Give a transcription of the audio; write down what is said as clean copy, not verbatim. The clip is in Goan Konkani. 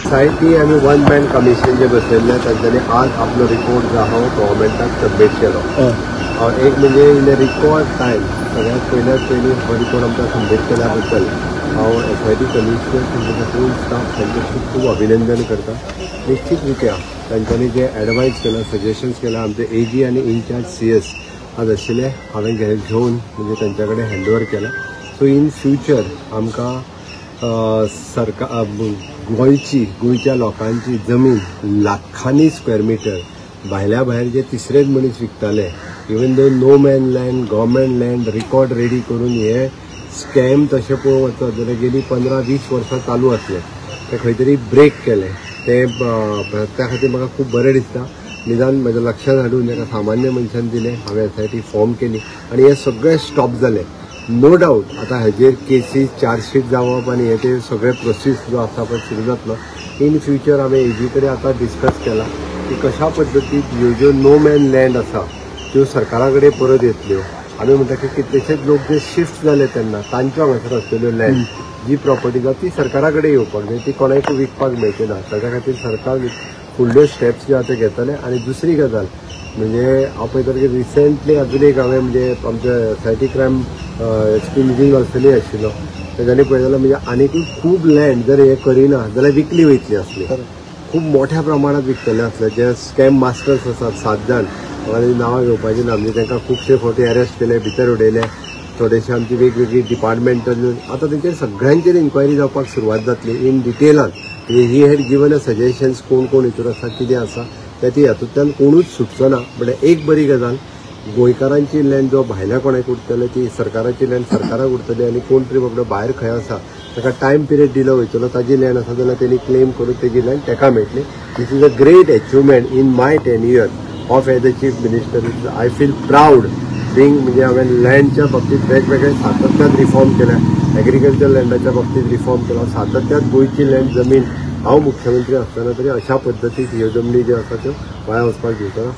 एस I T आमी वन मॅन कमिशन जे बसयल्लें तांच्यांनी आज आपलो रिपोर्ट जो आहा गव्हर्मेंटाक सबमीट केलो. एक म्हणजे इन अ रिकॉर्ड टायम सगळ्यात पयल्यात पयलीं हो रिपोर्ट आमकां सबमीट केल्या बद्दल हांव एस I T commissioner, तांचे फूल स्टाफ तांचें खूब खूब अभिनंदन करता. निश्चित रित्या तांच्यांनी जे एडवायज केला, सजेशन्स केला, आमचे ए जी आनी इनचार्ज सी एस आज आशिल्ले, हांवें घेवन म्हणजे तांच्या कडेन हँड ओवर केला. सो इन फ्युचर आमकां सरकार गोंयची, गोंयच्या लोकांची जमीन लाखांनी स्क्वेअर मिटर भायल्या भायर जे तिसरेच मनीस विकताले, even though no man land, government land record ready करून हे स्कॅम तशें पळोवंक वचत जाल्यार गेली 15-20 वर्सां चालू आसले, ते खंय तरी ब्रेक केले. ते त्या खातीर म्हाका खूब बरें दिसता. निदान म्हज्या लक्षात हाडून एका सामान्य मनशान दिलें, हांवें एस I T form केली आनी हे सगळें स्टॉप जालें. नो डावट आतां हेजेर केसीस चार्जशीट जावप आनी हे ते सगळे प्रोसीस जो आसा पळय सुरू जातलो. इन फ्युचर हांवें एजी कडेन आतां डिस्कस केला की कशा पद्दतीन ह्यो ज्यो नो मॅन लँड आसा त्यो सरकारा कडेन परत येतल्यो. आमी म्हणटा की कितलेशेच लोक जे शिफ्ट जाले तेन्ना तांच्यो हांगासर आसलेल्यो लँड जी प्रॉपर्टी जाता ती सरकारा कडेन येवपाक जाय, ती कोणाकूय विकपाक मेळची ना. ताच्या खातीर सरकार फुडल्यो स्टेप्स ज्यो आतां घेतले. आनी दुसरी गजाल म्हणजे हांव पळयतालो की रिसेंटली अजून एक हांवें म्हणजे आमच्या S I T crime S P Nitin Valsani आशिल्लो, तेज्यांनी पळयतालो म्हणजे आनीकूय खूब लँड जर हे करिना जाल्यार विकली वयतली आसली, खूब मोठ्या प्रमाणात विकतले आसले. जे स्कॅम मास्टर्स आसात 7 जाण, म्हाका तेजी नांवां घेवपाची ना, म्हणजे तांकां खुबशे फावटी अरेस्ट केले, भितर उडयले. थोडेशे आमची वेगवेगळी डिपार्टमेंटल आतां तेंचेर सगळ्यांचेर इन्क्वायरी जावपाक सुरवात जातली in डिटेलान. He had given a suggestions कोण कोण हितून आसा, कितें आसा, ते ती हातूंतल्यान कोणूच सुटचो ना. बट एक बरी गजाल, गोंयकारांची लँड जो भायल्या कोणाक उरतले ती सरकाराची लँड सरकाराक उरतली आनी कोण तरी बाबडो भायर खंय आसा ताका टायम पिरियड दिलो वयतलो, ताजी लँड आसा जाल्यार तेणी क्लेम करून तेजी लँड ताका मेळटली. This is a great achievement in my 10 year of as a chief minister. I feel proud being म्हणजे हांवें लँडच्या बाबतींत वेगवेगळे सातत्यान रिफॉर्म केल्या, एग्रीकल्चर लँडाच्या बाबतींत रिफॉर्म केला सातत्यान. गोंयची लँड जमीन हांव मुख्यमंत्री आसतना तरी अशा पद्दतीन ह्यो जमनी ज्यो आसा त्यो वाया वचपाक दिवचो ना.